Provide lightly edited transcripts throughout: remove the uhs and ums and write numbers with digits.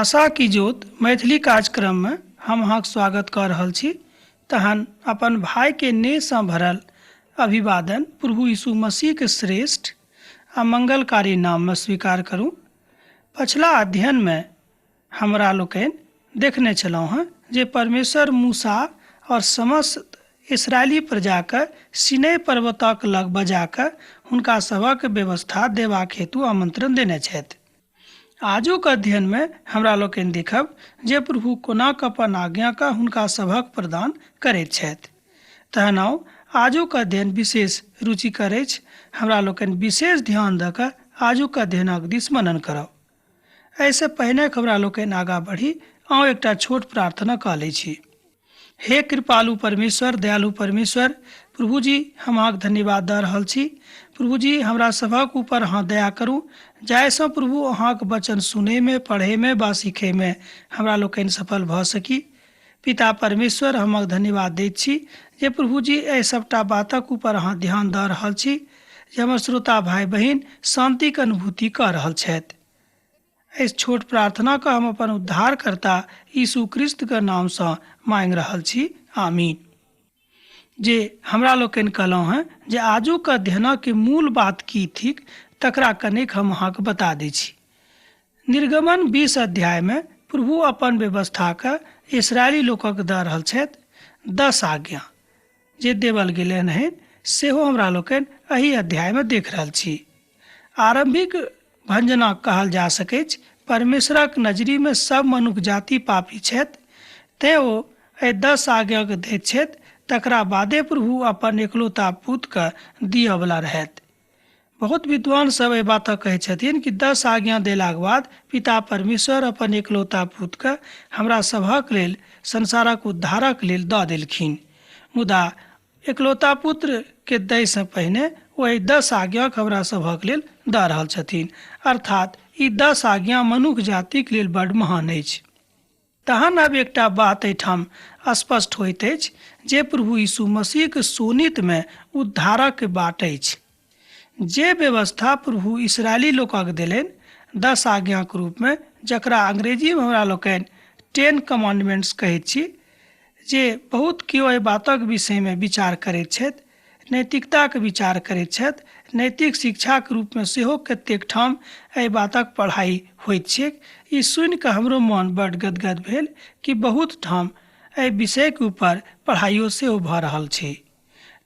आशा की ज्योत मैथिली कार्यक्रममे हम अहाँके स्वागत कऽ रहल छी। तहन अपन भाइके नेहसँ भरल अभिवादन प्रभु यीशु मसीहके श्रेष्ठ आ मंगलकारी नाममे स्वीकार करू। पछिला अध्ययनमे हमरा लोकनि देखने छलहुँ हँ जे परमेश्वर मूसा और समस्त इस्राएली प्रजाके सिनै पर्वतक लग बजा कऽ हुनका सभक व्यवस्था देबाक हेतु आमंत्रण देने छथि। आजुक अध्ययनमे हमरा लोकनि देखब जे प्रभु कोना कऽ अपन आज्ञाके हुनका सभक प्रदान करैत छथि। तहन आउ आजुक अध्ययन विशेष रुचिकर अछि। हमरा लोकनि विशेष ध्यान दऽ कऽ आजुक अध्ययनक दिस मनन करब। एहिसँ पहिने हमरा लोकनि आगाँ बढ़ी, आउ एकटा छोट प्रार्थना कऽ लै छी। हे कृपालु परमेश्वर, दयालु परमेश्वर प्रभु जी, हम अहाँके धन्यवाद दऽ रहल छी। प्रभु जी, हमरा सभक ऊपर अहाँ दया करू, जाहिसँ प्रभु अहाँके वचन सुनैमे, पढ़ैमे वा सीखैमे हमरा लोकनि सफल भऽ सकी। पिता परमेश्वर, हम अहाँके धन्यवाद दैत छी जे प्रभु जी एहि सभटा बातक ऊपर अहाँ ध्यान दऽ रहल छी जे हमर श्रोता भाय बहिन शान्तिक अनुभूति कऽ रहल छथि। एहि छोट प्रार्थनाके हम अपन उद्धारकर्ता यीशु क्रिस्तके नामसँ मांगि रहल छी, आमीन। जे हमरा लोकनि कहलहुँ हेँ जे आजुक अध्ययनक मूल बात की थिक तकरा कनेक हम अहाँके बता दै छी। निर्गमन 20 अध्यायमे प्रभु अपन व्यवस्थाके इसराइली लोकक दऽ रहल छथि। 10 आज्ञा जे देवल गेलनि हँ सेहो हमरा लोकनि एहि अध्यायमे देख रहल छी। आरम्भिक भंजना कहल जा सकैछ, परमेश्वरक नजरिमे सब मनुख जाति पापी छथि, तेँ ओ एहि 10 आज्ञाके दैत छथि। तकरा बादे प्रभु अपन एकलौता पुतके दिअवला रहथि। बहुत विद्वान सब एहि बातक कहै छथिन कि 10 आज्ञा देलाक बाद पिता परमेश्वर अपन एकलौता पुतके हमरा सभक लेल, संसारक उद्धारक लेल दऽ देलखिन। मुदा एकलौता पुत्र के दै से पहिने ओ एहि 10 आज्ञाक हमरा सभक लेल दऽ रहल छथिन। अर्थात ई 10 आज्ञा मनुख जातिक लेल बड्ड महान अछि। तहन आब एकटा बात एहिठाम स्पष्ट होइत अछि जे प्रभु यीशु मसीहक शोणितमे उद्धारक बाट अछि। जे व्यवस्था प्रभु इसराइली लोकक देलनि 10 आज्ञाक रूपमे, जकरा अंग्रेजीमे हमरा लोकनि 10 कमांडमेंट्स कहैत छी, जे बहुत केओ एहि बातक विषयमे विचार करैत छथि, नैतिकताक विचार करैत छथि, नैतिक शिक्षाक रूपमे सेहो कतेक ठाम एहि बातक पढ़ाइ होइत छैक। ई सुनिकऽ हमरो मन बड्ड गदगद भेल कि बहुत ठाम एहि विषयके ऊपर पढ़ाइयो सेहो भऽ रहल छै।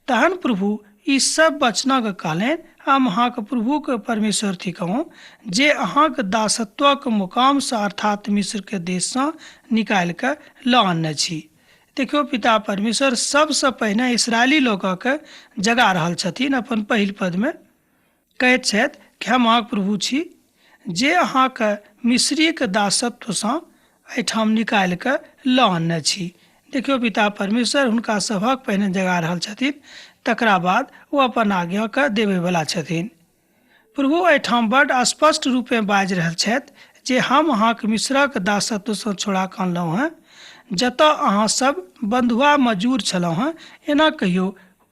तहन प्रभु ई सब वचनक कहलनि, हम अहाँक प्रभुक परमेश्वर थिकहुँ, जे अहाँक दासत्वक मुकामसँ अर्थात मिस्रके देशसँ निकालि कऽ लऽ आनने छी। देखियौ, पिता परमेश्वर सबसँ पहिने इसराइली लोकके जगा रहल छथिन। अपन पहिल पदमे कहैत छथि कि हम अहाँक प्रभु छी, जे अहाँके मिस्रीके दासत्वसँ एहिठाम निकालि कऽ लऽ आनने छी। देखियौ, पिता परमेश्वर हुनका सभक पहिने जगा रहल छथिन, तकरा बाद ओ अपन आज्ञाके देबयवला छथिन। प्रभु एहिठाम बड्ड स्पष्ट रूपेँ बाजि रहल छथि जे हम अहाँक मिस्रक दासत्वसँ छोड़ा कऽ अनलहुँ हेँ, जतऽ अहाँ सब बन्धुआ मजूर छलहुँ हेँ। एना कहियौ,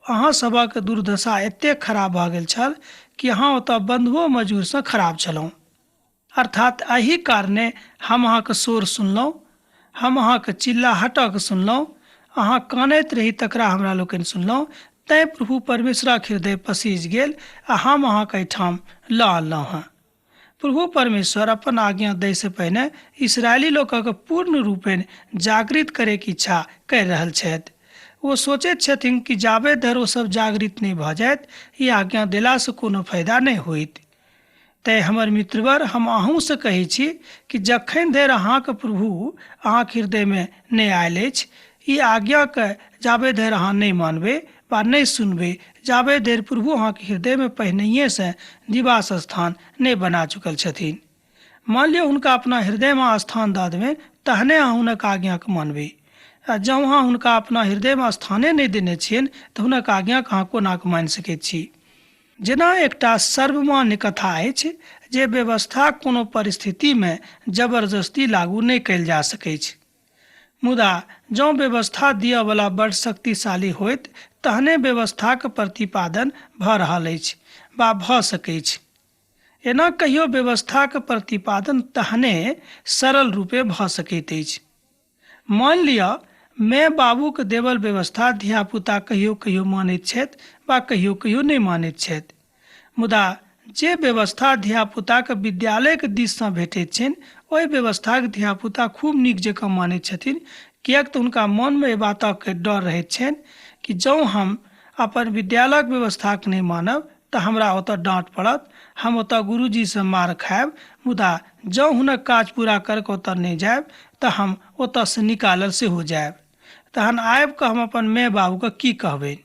अहाँ सभक दुर्दशा एतेक खराब भऽ गेल छल कि अहाँ ओतऽ बन्धुओ मजूरसँ खराब छलहुँ। अर्थात एहि कारणे हम अहाँक शोर सुनलहुँ, हम अहाँक चिल्लाहटक सुनलहुँ, अहाँ कानैत रही तकरा हमरा लोकनि सुनलहुँ, तैँ प्रभु परमेश्वरक हृदय पसीज गेल आ हम अहाँक एहिठाम लऽ अनलहुँ हेँ। प्रभु परमेश्वर अपन आज्ञा दैसँ पहिने इस्राएली लोकक पूर्ण रूपेण जागृत करैक इच्छा करि रहल छथि। ओ सोचैत छथिन कि जाबे धरि ओ सब जागृत नहि भऽ जायत, ई आज्ञा देलासँ कोनो फायदा नहि होइत। तैँ हमर मित्रवर, हम अहूँसँ कहै छी कि जखन धरि अहाँक प्रभु अहाँक हृदयमे नहि आयल अछि, ई आज्ञाके जाबे धरि अहाँ नहि मानबै वा नहि सुनबै, जाबे धरि प्रभु अहाँक हृदयमे पहिनहिएसँ निवास स्थान नहि बना चुकल छथिन। मान लियौ हुनका अपना हृदयमे स्थान दऽ देबनि, तहने अहाँ हुनक आज्ञाके मानबै। आ जँ अहाँ हुनका अपना हृदयमे स्थाने नहि देने छियनि तऽ हुनक आज्ञाके अहाँ कोना कऽ मानि सकैत छी? जेना एकटा सर्वमान्य कथा अछि जे व्यवस्था कोनो परिस्थितिमे जबरदस्ती लागू नहि कयल जा सकैछ। मुदा जँ व्यवस्था दिअवला बड्ड शक्तिशाली होइत तहने व्यवस्थाक प्रतिपादन भऽ रहल अछि वा भऽ सकैछ। एना कहियो व्यवस्थाक प्रतिपादन तहने सरल रूपे भऽ सकैत अछि। मानि लिअ माय बाबूक देवल व्यवस्था धियापुता कहियो कहियो मानैत छथि वा कहियो कहियो नहि मानैत छथि, मुदा जे व्यवस्था धियापुताके विद्यालयके दिससँ भेटैत छनि ओहि व्यवस्थाके धियापुता खूब नीक जकाँ मानैत छथिन, किएक तऽ हुनका मनमे एहि बातक डर रहैत छनि कि जँ हम अपन विद्यालयक व्यवस्थाके नहि मानब तऽ हमरा ओतऽ डाँट पड़त, हम ओतऽ गुरुजीसँ मार खायब, मुदा जँ हुनक काज पूरा करिकऽ ओतऽ नहि जायब तऽ हम ओतऽसँ निकालल सेहो जायब। तहन आबिकऽ हम अपन माय बाबूके की कहबनि?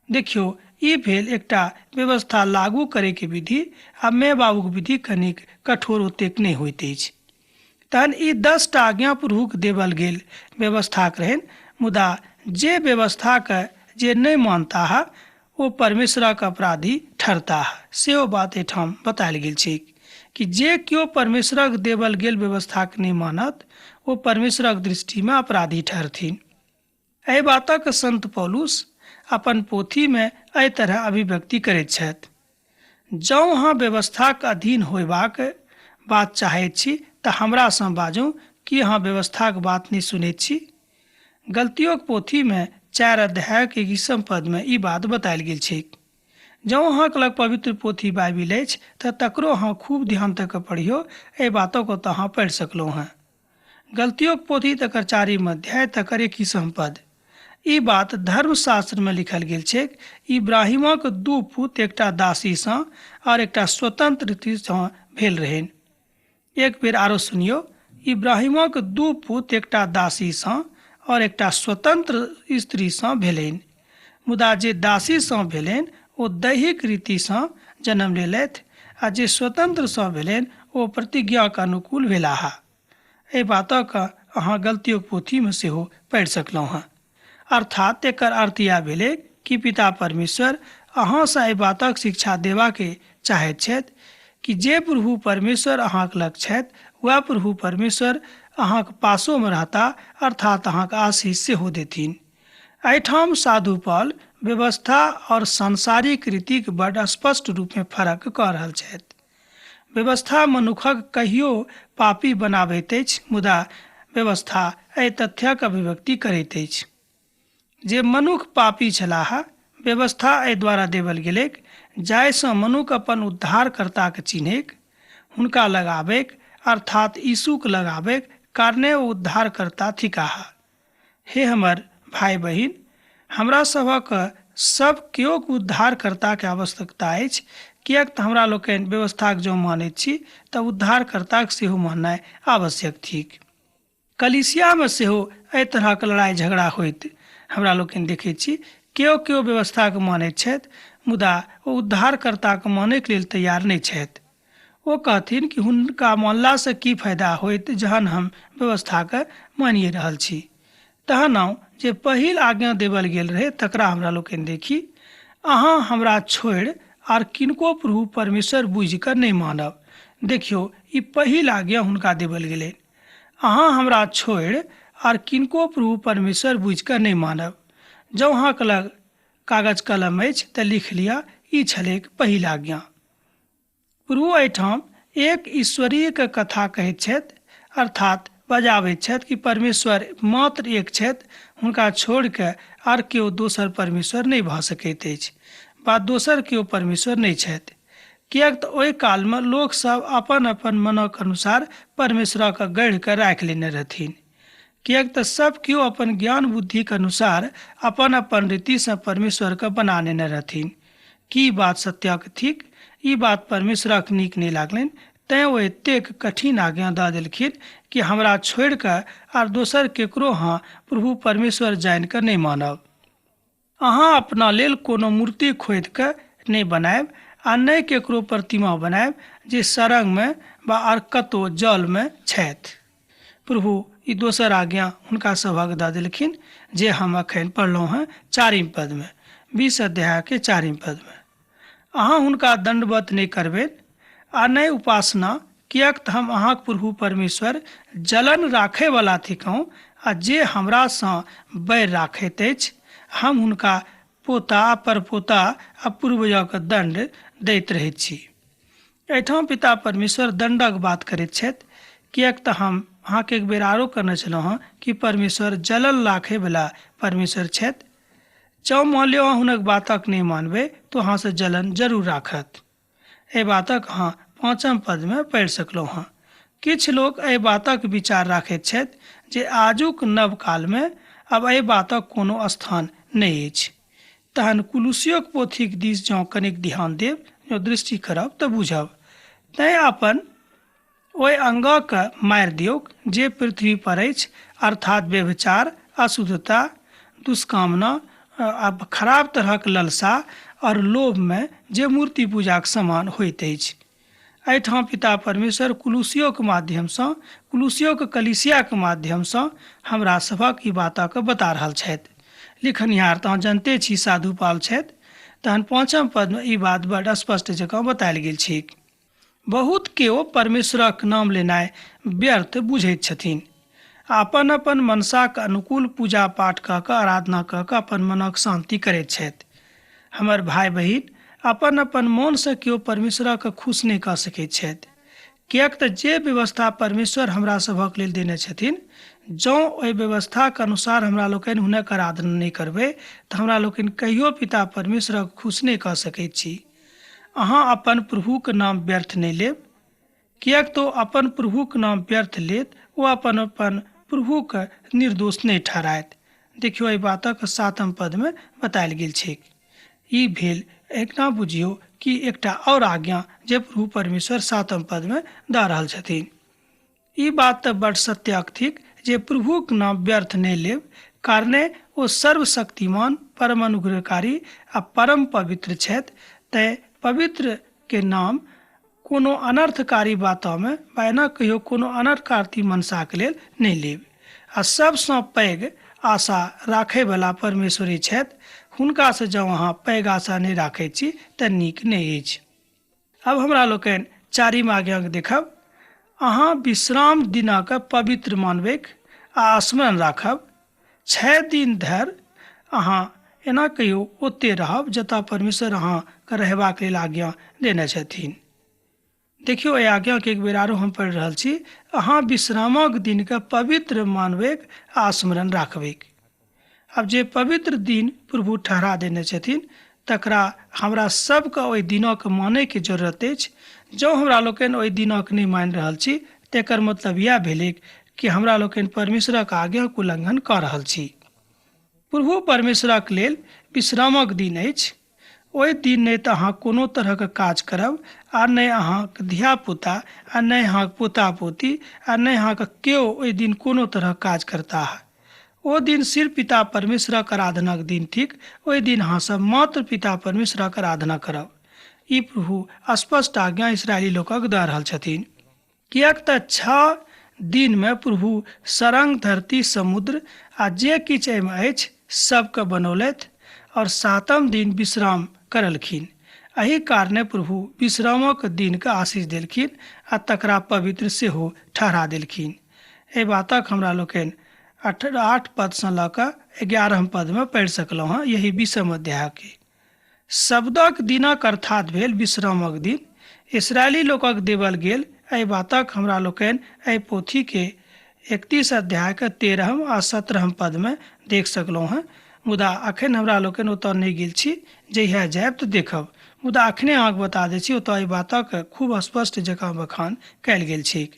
देखियौ, ई भेल एकटा व्यवस्था लागू करैके विधि आ माय बाबूके विधि कनिक कठोर ओतेक नहि होइत अछि। तहन ई 10टा आज्ञा प्रभुक देवल गेल व्यवस्थाक रहनि, मुदा जे व्यवस्थाके जे नहि मानताह ओ परमेश्वरक अपराधी ठहरताह। सेहो बात एहिठाम बतायल गेल छैक कि जे केओ परमेश्वरक देवल गेल व्यवस्थाके नहि मानत ओ परमेश्वरक दृष्टिमे अपराधी ठहरथिन। एहि बातक संत पौलुस अपन पोथीमे एहि तरह अभिव्यक्ति करैत छथि, जँ अहाँ व्यवस्थाक अधीन होयबाक बात चाहैत छी तऽ हमरासँ बाजू, की अहाँ व्यवस्थाक बात नहि सुनैत छी? गलतियोक पोथीमे 4 अध्यायक 21 पदमे ई बात बतायल गेल छैक। जँ अहाँके लग पवित्र पोथी बाइबिल अछि तऽ तकरो अहाँ खूब ध्यान दऽ कऽ पढ़ियौ, एहि बातक ओतऽ अहाँ पढ़ि सकलहुँ हेँ। गलतियोक पोथी तकर 4 अध्याय तकर 21 पद। ई बात धर्मशास्त्रमे लिखल गेल छैक। इब्राहिमक 2 पुत एकटा दासीसँ आओर एकटा स्वतंत्र स्त्रीसँ भेल रहनि। एक बेर आरो सुनियौ, इब्राहिमक 2 पुत एकटा दासीसँ आओर एकटा स्वतंत्र स्त्रीसँ भेलनि, मुदा जे दासीसँ भेलनि ओ दैहिक रीतिसँ जन्म लेलथि आ जे स्वतंत्रसँ भेलनि ओ प्रतिज्ञाक अनुकूल भेलाह। एहि बातक अहाँ गलतियोक पोथीमे सेहो पढ़ि सकलहुँ हेँ। अर्थात एकर अर्थ इएह भेलै कि पिता परमेश्वर अहाँसँ एहि बातक शिक्षा देबाके चाहैत छथि कि जे प्रभु परमेश्वर अहाँक लग छथि वएह प्रभु परमेश्वर अहाँक पासोमे रहता, अर्थात अहाँक आशीष सेहो देथिन। एहिठाम साधु पॉल व्यवस्था और सांसारिक रीतिक बड स्पष्ट रूपमे फरक कऽ रहल छथि। व्यवस्था मनुखक कहियो पापी बनाबैत अछि, मुदा व्यवस्था एहि तथ्यक अभिव्यक्ति करैत अछि जे मनुख पापी छलाह। व्यवस्था एहि द्वारा देवल गेलैक जाहिसँ मनुख अपन उद्धारकर्ताके चिन्हैक, हुनका लगाबैक, अर्थात यीशुके लगाबैक कारणे ओ उद्धारकर्ता थिकाह। हे हमर भाइ बहिन, हमरा सभक सब केओक उद्धारकर्ताके आवश्यकता अछि, किएक तऽ हमरा लोकनि व्यवस्थाक जँ मानैत छी तऽ उद्धारकर्ताक सेहो माननाइ आवश्यक थिक। कलीसियामे सेहो एहि तरहक लड़ाइ झगड़ा होइत हमरा लोकनि देखैत छी। केओ केओ व्यवस्थाके मानैत छथि, मुदा ओ उद्धारकर्ताके मानैके लेल तैयार नहि छथि। ओ कहथिन कि हुनका मानलासँ की फायदा होइत जहन हम व्यवस्थाके मानिए रहल छी। तहन आउ जे पहिल आज्ञा देवल गेल रहै तकरा हमरा लोकनि देखी, अहाँ हमरा छोड़ि आर किनको प्रभु परमेश्वर बुझि कऽ नहि मानब। देखियौ, ई पहिल आज्ञा हुनका देवल गेलनि, अहाँ हमरा छोड़ि आर किनको प्रभु परमेश्वर बुझि कऽ नहि मानब। जँ अहाँके लग कागज कलम अछि तऽ लिख लिअ, ई छलैक पहिल आज्ञा। प्रभु एहिठाम एक ईश्वरीयके कथा कहैत छथि, अर्थात बजाबैत छथि कि परमेश्वर मात्र एक छथि, हुनका छोड़ि कऽ आर केओ दोसर परमेश्वर नहि भऽ सकैत अछि वा दोसर केओ परमेश्वर नहि छथि। किएक तऽ ओहि कालमे लोकसभ अपन अपन मनक अनुसार परमेश्वरके गढ़ि कऽ राखि लेने रहथिन। किएक तऽ सब केओ अपन ज्ञान बुद्धिके अनुसार अपन अपन रीतिसँ परमेश्वरके बना लेने रहथिन। की बात सत्यक थिक? ई बात परमेश्वरक नीक नहि लागलनि, तैँ ओ एतेक कठिन आज्ञा दऽ देलखिन कि हमरा छोड़ि कऽ आर दोसर केकरो अहाँ प्रभु परमेश्वर जानि कऽ नहि मानब। अहाँ अपना लेल कोनो मूर्ति खोदि कऽ नहि बनायब आ नहि केकरो प्रतिमा बनायब जे सरंगमे वा आर कतौ जलमे छथि। प्रभु ई दोसर आज्ञा हुनका सभक दऽ देलखिन जे हम अखन पढ़लहुँ हेँ 4 पदमे, 20 अध्यायके 4 पदमे। अहाँ हुनका दण्डवत नहि करबनि आ नहि उपासना, किएक तऽ हम अहाँक प्रभु परमेश्वर जलन राखयवला थिकहुँ आ जे हमरासँ बैर राखैत अछि हम हुनका पोता परपोता आ पूर्वजक दण्ड दैत रहैत छी। एहिठाम पिता परमेश्वर दण्डक बात करैत छथि, किएक तऽ हम अहाँके एक बेर आरो कहने छलहुँ हँ कि परमेश्वर जलल राखयवला परमेश्वर छथि। जँ मानि लियौ अहाँ हुनक बातक नहि मानबै तऽ अहाँसँ जलन जरूर राखत। एहि बातक अहाँ पाँचम पदमे पढ़ि सकलहुँ हँ। किछु लोक एहि बातक विचार राखैत छथि जे आजुक नव कालमे आब एहि बातक कोनो स्थान नहि अछि। तहन कुलुसियोक पोथीक दिस जँ कनिक ध्यान देब, जँ दृष्टि करब तऽ बुझब। तैँ अपन ओहि अंगके मारि दियौक जे पृथ्वी पर अछि, अर्थात व्यभिचार, अशुद्धता, दुष्कामना आ खराब तरहक ललसा और लोभमे जे मूर्ति पूजाक समान होइत अछि। एहिठाम पिता परमेश्वर कुलुसियोक माध्यमसँ, कुलुसियोक कलिसियाक माध्यमसँ हमरा सभक ई बातक बता रहल छथि। लिखनिहार तऽ अहाँ जनते छी साधु पाल छथि। तहन पाँचम पदमे ई बात बड स्पष्ट जकाँ बतायल गेल छैक। बहुत केओ परमेश्वरक नाम लेनाइ व्यर्थ बुझैत छथिन आ अपन अपन मनसाक अनुकूल पूजा पाठ कऽ कऽ आराधना कऽ कऽ अपन मनक शान्ति करैत छथि। हमर भाय बहिन, अपन अपन मोनसँ केओ परमेश्वरक खुश नहि कऽ सकैत छथि, किएक तऽ जे व्यवस्था परमेश्वर हमरा सभक लेल देने छथिन, जँ ओहि व्यवस्थाक अनुसार हमरा लोकनि हुनक आराधना नहि करबै तऽ हमरा लोकनि कहियो पिता परमेश्वरक खुश नहि कऽ सकैत छी। अहाँ अपन प्रभुक नाम व्यर्थ नहि लेब, किएक तऽ अपन प्रभुक नाम व्यर्थ लेत ओ अपन अपन प्रभुक निर्दोष नहि ठहरायत। देखियौ, एहि बातक सातम पदमे बतायल गेल छैक। ई भेल एकना बुझियौ कि एकटा आओर आज्ञा जे प्रभु परमेश्वर सातम पदमे दऽ रहल छथिन। ई बात तऽ बड सत्यक थिक जे प्रभुक नाम व्यर्थ नहि लेब, कारणे ओ सर्वशक्तिमान, परम अनुग्रहकारी आ परम पवित्र छथि। तैँ पवित्र के नाम कोनो अनर्थकारी बातमे वा एना कहियो कोनो अनर्थकारी मनसाक लेल नहि लेब। आ सबसँ पैघ आशा राखयवला परमेश्वरे छथि, हुनकासँ जँ अहाँ पैघ आशा नहि राखैत छी तऽ नीक नहि अछि। आब हमरा लोकनि चारिम आज्ञाक देखब। अहाँ विश्राम दिनक पवित्र मानबैक आ स्मरण राखब। 6 दिन धरि अहाँ एना कहियो ओते रहब जतऽ परमेश्वर अहाँके रहबाक लेल आज्ञा देने छथिन। देखियौ, एहि आज्ञाके एक बेर आरो हम पढ़ि रहल छी। अहाँ विश्रामक दिनके पवित्र मानबैक आ स्मरण राखबैक। आब जे पवित्र दिन प्रभु ठहरा देने छथिन तकरा हमरा सबके ओहि दिनक मानैके जरूरत अछि। जँ हमरा लोकनि ओहि दिनक नहि मानि रहल छी तेकर मतलब इएह भेलै कि हमरा लोकनि परमेश्वरक आज्ञाक उल्लंघन कऽ रहल छी। प्रभु परमेश्वरक लेल विश्रामक दिन अछि। ओहि दिन नहि तऽ अहाँ कोनो तरहक काज करब आ नहि अहाँक धियापुता आ नहि अहाँक पोता पोती आ नहि अहाँक केओ ओहि दिन कोनो तरहक काज करताह। ओ दिन सिर्फ पिता परमेश्वरक आराधनाक दिन थिक। ओहि दिन अहाँ सब मात्र पिता परमेश्वरक आराधना करब। ई प्रभु स्पष्ट आज्ञा इसराइली लोकक दऽ रहल छथिन। किएक तऽ 6 दिनमे प्रभु सरंग, धरती, समुद्र आ जे किछु एहिमे अछि सबके बनौलथि और सातम दिन विश्राम करलखिन। एहि कारणे प्रभु विश्रामक दिनके आशीष देलखिन आ तकरा पवित्र सेहो ठहरा देलखिन। एहि बातक हमरा लोकनि 8 पदसँ लऽ कऽ 11 पदमे पढ़ि सकलहुँ हँ यही 20 अध्यायके। शब्दक दिनक अर्थात भेल विश्रामक दिन। इसराइली लोकक देवल गेल एहि बातक हमरा लोकनि एहि पोथीके 31 अध्यायके 13 आ 17 पदमे देख सकलहुँ हँ। मुदा अखन हमरा लोकनि ओतऽ नहि गेल छी, जहिया जायब तऽ देखब। मुदा अखने अहाँके बता दै छी, ओतऽ एहि बातक खूब स्पष्ट जकाँ बखान कयल गेल छैक।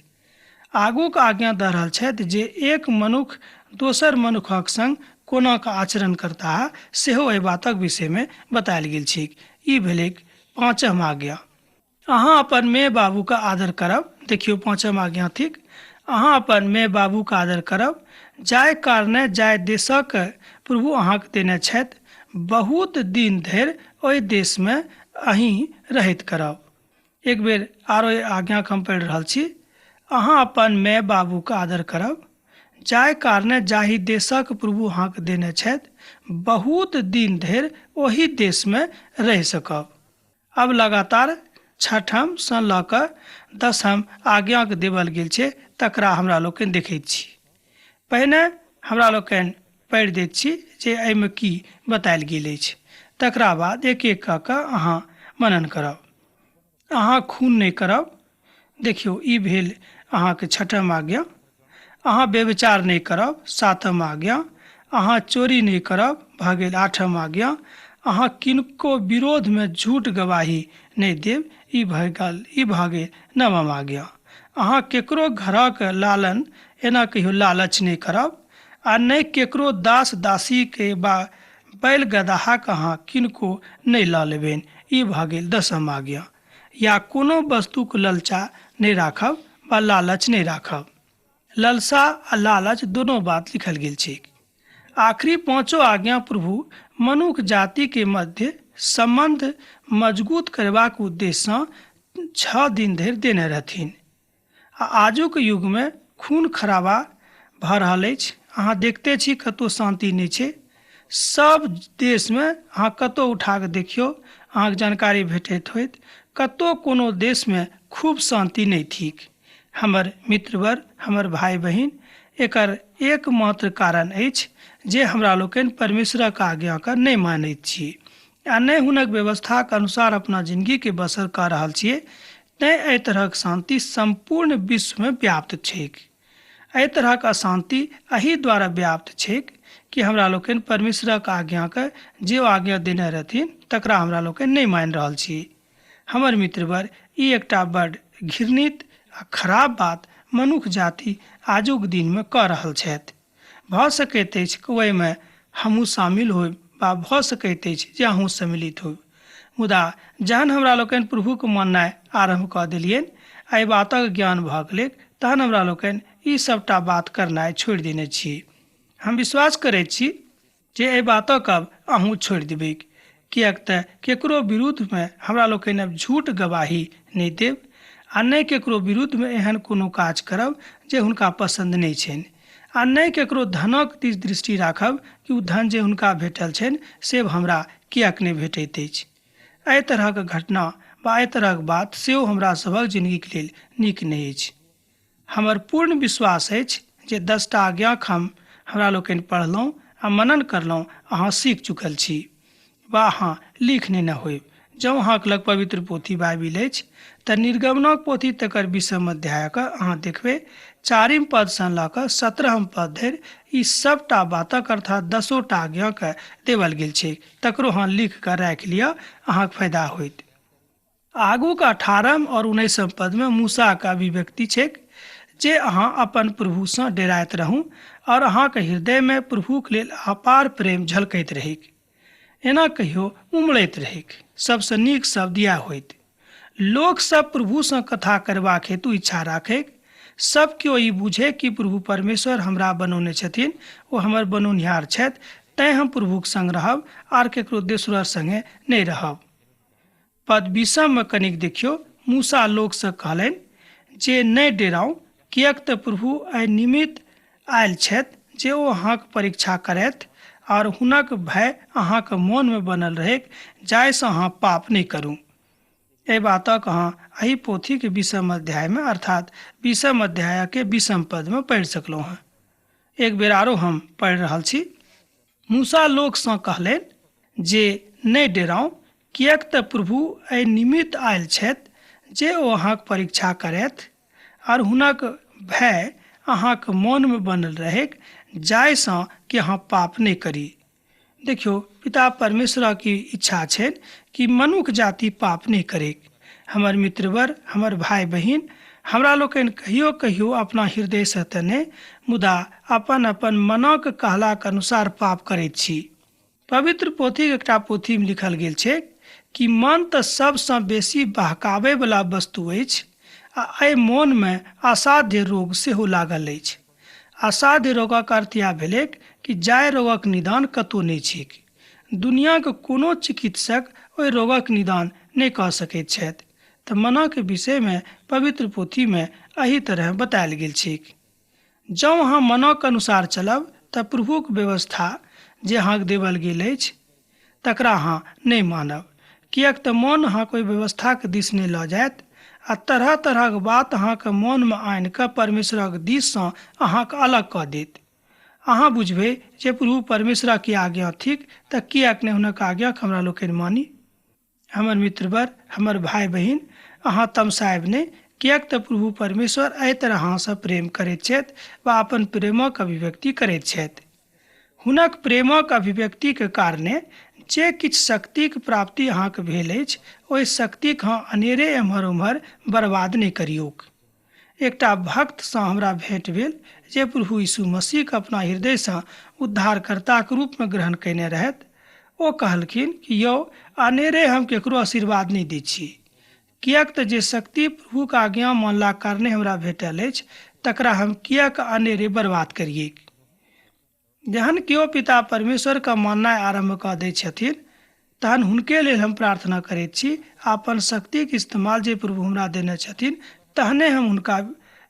आगूक आज्ञा दऽ रहल छथि जे एक मनुख दोसर मनुखक संग कोना कऽ आचरण करताह सेहो एहि बातक विषयमे बतायल गेल छैक। ई भेलैक पाँचम आज्ञा। अहाँ अपन माय बाबूके आदर करब। देखियौ, पाँचम आज्ञा थिक, अहाँ अपन माय बाबूके आदर करब, जाहि कारणे जाहि देशक प्रभु अहाँके देने छथि बहुत दिन धरि ओहि देशमे अहीं रहैत करब। एक बेर आरो आज्ञाके हम पढ़ि रहल छी। अहाँ अपन माय बाबूके आदर करब, जाहि कारणे जाहि देशक प्रभु अहाँके देने छथि बहुत दिन धरि ओहि देशमे रहि सकब। अब लगातार छठम सँ लऽ कऽ 10म आज्ञाके देवल गेल छै तकरा हमरा लोकनि देखैत छी। पहिने हमरा लोकनि पढ़ि दैत छी जे एहिमे की बतायल गेल अछि, तकरा बाद एक एक कऽ कऽ अहाँ मनन करब। अहाँ खून नहि करब। देखियौ, ई भेल अहाँके छठम आज्ञा। अहाँ व्यभिचार नहि करब, सातम आज्ञा। अहाँ चोरी नहि करब, भऽ गेल आठम आज्ञा। अहाँ किनको विरोधमे झूठ गवाही नहि देब, ई भऽ गेल नवम आज्ञा। अहाँ केकरो घरक लालन एना कहियो लालच नहि करब आ नहि केकरो दास दासीके बा बैल गदहाके अहाँ किनको नहि लऽ लेबनि, ई भऽ गेल दसम आज्ञा। या कोनो वस्तुक ललचा नहि राखब वा लालच नहि राखब। ललसा आ लालच दोनो बात लिखल गेल छैक। आखिरी पाँचो आज्ञा प्रभु मनुख जातिके मध्य सम्बन्ध मजगूत करबाक उद्देश्यसँ 6 दिन धरि देने रहथिन। आ आजुक युगमे खून खराबा भऽ रहल अछि। अहाँ देखते छी, कतहु शान्ति नहि छै। सब देशमे अहाँ कतहु उठा कऽ देखियौ, अहाँके जानकारी भेटैत होइत, कतहु कोनो देशमे खूब शान्ति नहि थिक। हमर मित्रवर, हमर भाय बहिन, एकर एकमात्र कारण अछि जे हमरा लोकनि परमेश्वरक आज्ञाके नहि मानैत छी आ नहि हुनक व्यवस्थाक अनुसार अपना जिनगीके बसर कऽ रहल छियै। तैँ एहि तरहक शान्ति सम्पूर्ण विश्वमे व्याप्त छैक। एहि तरहक अशान्ति एहि द्वारा व्याप्त छैक कि हमरा लोकनि परमेश्वरक आज्ञाके, जे ओ आज्ञा देने रहथिन, तकरा हमरा लोकनि नहि मानि रहल छी। हमर मित्रवर, ई एकटा बड घृणित आ खराब बात मनुख जाति आजुक दिनमे कऽ रहल छथि। भऽ सकैत अछि कि ओहिमे हमहूँ शामिल होयब वा भऽ सकैत अछि जे अहूँ सम्मिलित होयब। मुदा जहन हमरा लोकनि प्रभुके माननाइ आरम्भ कऽ देलियनि, एहि बातक ज्ञान भऽ गेलै, तहन हमरा लोकनि ई सभटा बात करनाइ छोड़ि देने छी। हम विश्वास करैत छी जे एहि बातक आब अहूँ छोड़ि देबैक, किएक तऽ केकरो विरुद्धमे हमरा लोकनि आब झूठ गवाही नहि देब आ नहि केकरो विरुद्धमे एहन कोनो काज करब जे हुनका पसन्द नहि छनि आ नहि केकरो धनक दिस दृष्टि राखब कि ओ धन जे हुनका भेटल छनि से हमरा किएक नहि भेटैत अछि। एहि तरहक घटना वा एहि तरहक बात सेहो हमरा सभक जिनगीके लेल नीक नहि अछि। हमर पूर्ण विश्वास अछि जे 10टा आज्ञाक हमरा लोकनि पढ़लहुँ आ मनन करलहुँ, अहाँ सीख चुकल छी वा अहाँ लिख नेने होयब। जँ अहाँके लग पवित्र पोथी बाइबिल अछि तऽ निर्गमनक पोथी तकर 20म अध्यायके अहाँ देखबै, चारिम पदसँ लऽ कऽ 17म पद धरि ई सभटा बातक अर्थात दसोटा आज्ञाके देवल गेल छै। तकरो अहाँ लिख कऽ राखि लिअ, अहाँके फायदा होइत। आगूके 18म आओर 19म पदमे मूसाके अभिव्यक्ति छैक जे अहाँ अपन प्रभुसँ डेराइत रहू आओर अहाँके हृदयमे प्रभुके लेल अपार प्रेम झलकैत रहैक, एना कहियो उमड़ैत रहैक। सबसँ नीक शब्द इएह होइत। लोकसभ प्रभुसँ कथा करबाक हेतु इच्छा राखैक। सब केओ ई बुझे कि प्रभु परमेश्वर हमरा बनौने छथिन, ओ हमर बनौनिहार छथि, तैँ हम प्रभुक संग रहब आर केकरो दोसर संगे नहि रहब। पद 20मे कनिक देखियौ, मूसा लोकसँ कहलनि जे नहि डेराउ, किएक तऽ प्रभु एहि निमित्त आयल छथि जे ओ अहाँक परीक्षा करथि आओर हुनक भय अहाँक मोनमे बनल रहैक, जाहिसँ अहाँ पाप नहि करू। एहि बातक अहाँ एहि पोथीके 20म अध्यायमे अर्थात 20म अध्यायके 20म पदमे पढ़ि सकलहुँ हँ। एक बेर आरो हम पढ़ि रहल छी। मूसा लोकसँ कहलनि जे नहि डेराउ, किएक तऽ प्रभु एहि निमित्त आयल छथि जे ओ अहाँक परीक्षा करथि आओर हुनक भय अहाँक मोनमे बनल रहैक, जाहिसँ कि अहाँ पाप नहि करी। देखियौ, पिता परमेश्वरक ई इच्छा छनि कि मनुख जाति पाप नहि करैक। हमर मित्रवर, हमर भाय बहिन, हमरा लोकनि कहियो कहियो अपना हृदयसँ तऽ नहि, मुदा अपन अपन मनक कहलाक अनुसार पाप करैत छी। पवित्र पोथीक एकटा पोथीमे लिखल गेल छै कि मन तऽ सबसँ बेसी बहकाबैवला वस्तु अछि आ एहि मोनमे असाध्य रोग सेहो लागल अछि। असाध्य रोगक अर्थ इएह भेलैक कि जाहि रोगक निदान कतहु नहि छैक, दुनियाके कोनो चिकित्सक ओहि रोगक निदान नहि कऽ सकैत छथि। तऽ मनक विषयमे पवित्र पोथीमे एहि तरह बतायल गेल छैक। जँ अहाँ मनक अनुसार चलब तऽ प्रभुक व्यवस्था जे अहाँके देवल गेल अछि तकरा अहाँ नहि मानब, किएक तऽ मन अहाँके ओहि व्यवस्थाके दिस नहि लऽ जायत आ तरह तरहक बात अहाँके मोनमे आनि कऽ परमेश्वरक दिससँ अहाँके अलग कऽ देत। अहाँ बुझबै जे प्रभु परमेश्वरक ई आज्ञा थिक, तऽ किएक नहि हुनक आज्ञाके हमरा लोकनि मानी। हमर मित्रवर, हमर भाय बहिन, अहाँ तमसायब नहि, किएक तऽ प्रभु परमेश्वर एहि तरह अहाँसँ प्रेम करैत छथि वा अपन प्रेमक अभिव्यक्ति करैत छथि। हुनक प्रेमक अभिव्यक्तिक कारणे जे किछु शक्तिक प्राप्ति अहाँके भेल अछि, ओहि शक्तिक अहाँ अनेरे एम्हर ओम्हर बर्बाद नहि करियौक। एकटा भक्तसँ हमरा भेँट भेल जे प्रभु यीशु मसीहके अपना हृदयसँ उद्धारकर्ताक रूपमे ग्रहण कयने रहथि। ओ कहलखिन कि यौ, अनेरे हम केकरो आशीर्वाद नहि दै छी, किएक तऽ जे शक्ति प्रभुक आज्ञा मानलाक कारणे हमरा भेटल अछि तकरा हम किएक अनेरे बर्बाद करियैक। जहन केओ पिता परमेश्वरके माननाइ आरम्भ कऽ दै छथिन तहन हुनके लेल हम प्रार्थना करैत छी आ अपन शक्तिके इस्तेमाल जे प्रभु हमरा देने छथिन तहने हम हुनका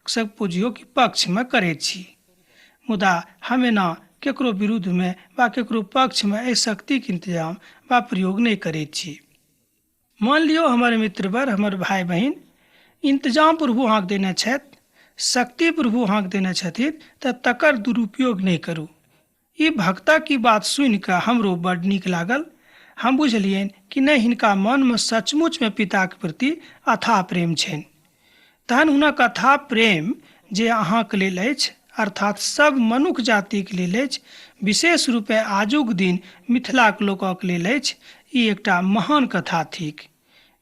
सब पुजियो कि पक्षमे करैत छी। मुदा हम एना केकरो विरुद्धमे वा केकरो पक्षमे एहि शक्तिके इंतजाम वा प्रयोग नहि करैत छी। मान लियौ हमर मित्रवर, हमर भाय बहिन, इंतजाम प्रभु अहाँके देने छथि, शक्ति प्रभु अहाँके देने छथिन, तऽ तकर दुरुपयोग नहि करू। ई भक्तक ई बात सुनि कऽ हमरो बड्ड नीक लागल। हम बुझलियनि कि नहि, हिनका मनमे सचमुचमे पिताक प्रति अथाह प्रेम छनि। तहन हुनक अथाह प्रेम जे अहाँके लेल अछि, अर्थात सब मनुख जातिके लेल अछि, विशेष रूपे आजुक दिन मिथिलाक लोकक लेल अछि, ई एकटा महान कथा थिक।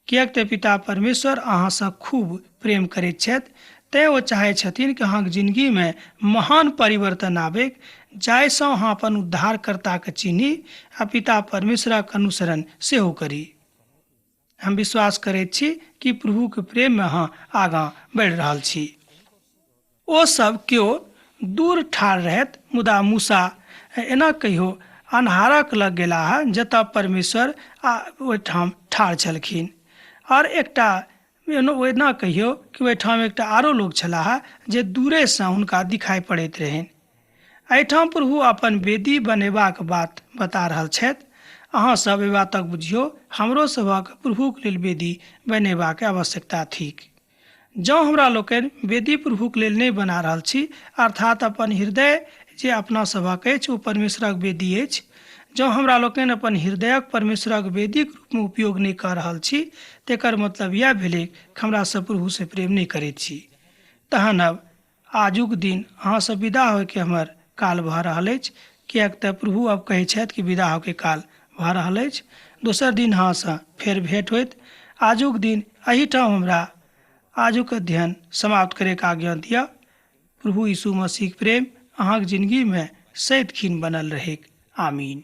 किएक तऽ पिता परमेश्वर अहाँसँ खूब प्रेम करैत छथि, तेँ ओ चाहै छथिन कि अहाँके जिन्दगीमे महान परिवर्तन आबैक, जाहिसँ अहाँ अपन उद्धारकर्ताके चिन्ही आ पिता परमेश्वरक अनुसरण सेहो करी। हम विश्वास करैत छी कि प्रभुके प्रेममे अहाँ आगाँ बढ़ि रहल छी। ओ सब केओ दूर ठाढ़ रहथि, मुदा मूसा एना कहियो अन्हारक लग गेलाह जतऽ परमेश्वर आ ओहिठाम ठाढ़ छलखिन। आओर एकटा एना कहियो कि ओहिठाम एकटा आरो लोक छलाह जे दूरेसँ हुनका दिखाई पड़ैत रहनि। एहिठाम प्रभु अपन वेदी बनेबाक बात बता रहल छथि। अहाँ सब एहि बातक बुझियौ, हमरो सभक प्रभुक लेल वेदी बनेबाक आवश्यकता थिक। जँ हमरा लोकनि वेदी प्रभुक लेल नहि बना रहल छी, अर्थात अपन हृदय जे अपना सभक अछि ओ परमेश्वरक वेदी अछि, जँ हमरा लोकनि अपन हृदयक परमेश्वरक वेदीक रूपमे उपयोग नहि कऽ रहल छी, तेकर मतलब इएह भेलै कि हमरा सब प्रभुसँ प्रेम नहि करैत छी। तहन अब आजुक दिन अहाँसँ विदा होइके हमर काल भऽ रहल अछि, किएक तऽ प्रभु अब कहै छथि कि विदा होइके काल भऽ रहल अछि। दोसर दिन अहाँसँ फेर भेँट होइत। आजुक दिन एहिठाम हमरा आजुक अध्ययन समाप्त करैके आज्ञा दिअ। प्रभु यीशु मसीहक प्रेम अहाँक जिन्दगीमे सदिखन बनल रहैक। आमीन।